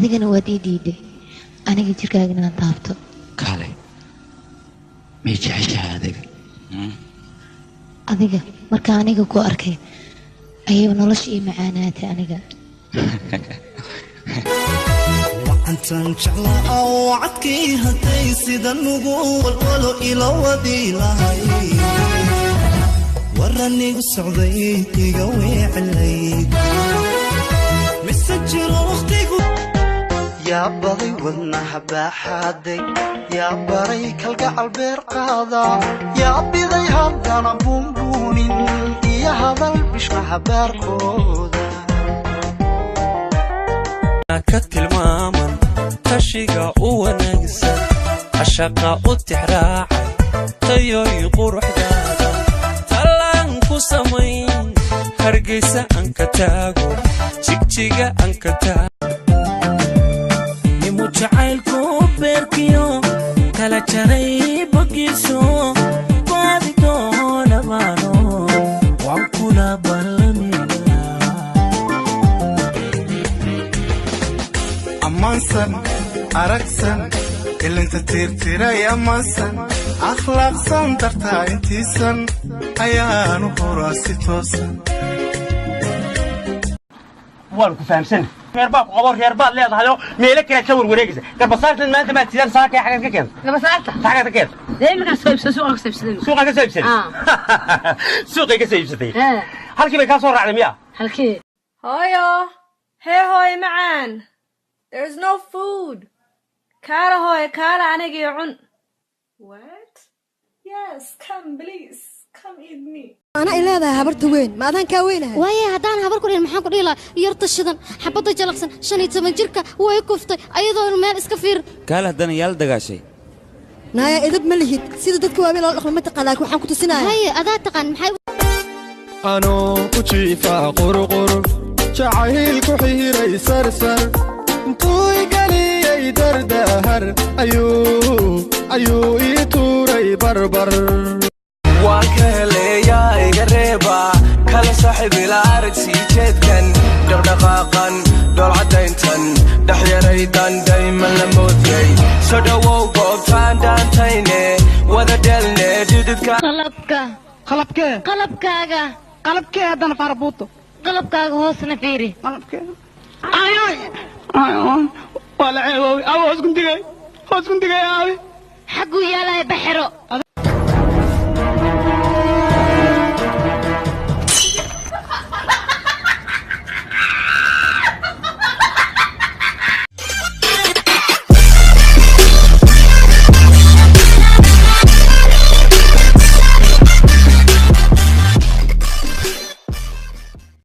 Adigana waad ii diiday aniga jirkaaga inaan taabto. Kaale, may jeceshahay adiga? Adiga marka aniga ku arkay ayay nolosha ii macaanaatay aniga. Wacantan jeclaa oo cadkii hadday sida nugu walwalo ila wadi lahay, waranigu socday iga weecelayd mise jiro waqtigu. Yaa baday wadnaha baaxaaday, yaa baray kalgacal beer qaada, yaa biday haddana buunbuunin iyo hadal bishmaha baarkooda. Ka tilmaaman tashiga u wanaagsan, cashaqa u tixraacay tayoy quruxdaada, tallaan ku samayn Hargeysa aan ka taago, Jigjiga aan ka taago. Nimu jacaylku beerkiyo kala jaray bogiiso, baadi doonabaano waan kula ballamina. Ammaansan aragsan ilinta tiirtiray, ammaansan akhlaaqsan dartaa intiisan ayaanu horaa si toosan. Waan ku fahamsan, reer baa ku qabo, reer baad leedahayoo meelo kale ka warwareegaysa. Garbasaartan maanta maad sidaan saakay xagaad ka keenta? Gabasaarta? Xagaad ka keenta? Dee iminkaan soo iibsaday, suuqaan ka soo iibsaday. Suuqaa ka soo iibsaday? Suuqay ka soo iibsatay. Halkii bay kaa soo raacday miya? Halkii? Hooyo! Hee hooyo macaan! There's no food. Kaala hooyo, kaala anigii cun. What? Yes, come please. Come eat me. Ana ay leedahay habarta weyn, ma adaan kaa weynahay? Waaye haddaan habar ku dhihin, maxaan ku dhihi lahaa? Yarta shidan, xabadda jalaqsan, 15 jirka way kuftay ayadoon meel iska fiirin. Kaale, haddana yaala dagaashay. Naaya, idab ma lihid, sida dadka waaweyn loo dhaqmo ma taqaan, laakiin waxaan ku tusinaya. Haye, adaa taqaan maxay? Anoo u jiifaa qurqur jacayl ku xihiray sarsar, intuu igeliyey dardahar ayuu ii tuuray barbar. Waan ka heleeyaa, iga reeba kala saaxiib ila arag sii jeedkan, dhaqdhaqaaqan, dhoolcadayntan, dhexyaraydan dayman la moodyay. Soo dhowow goobtaan dhaantayne, wada dhelne dhididka. Qalabka. Qalabkee? Qalabkaaga. Qalabkee haddana, farabuuto? Qalabkaaga hoosna fiiri. Qalabkee? Ay, waa la ceeboobay. Aw, hoos kundigay, hoos kundigay aabi. Xagguu yaalaya baxero?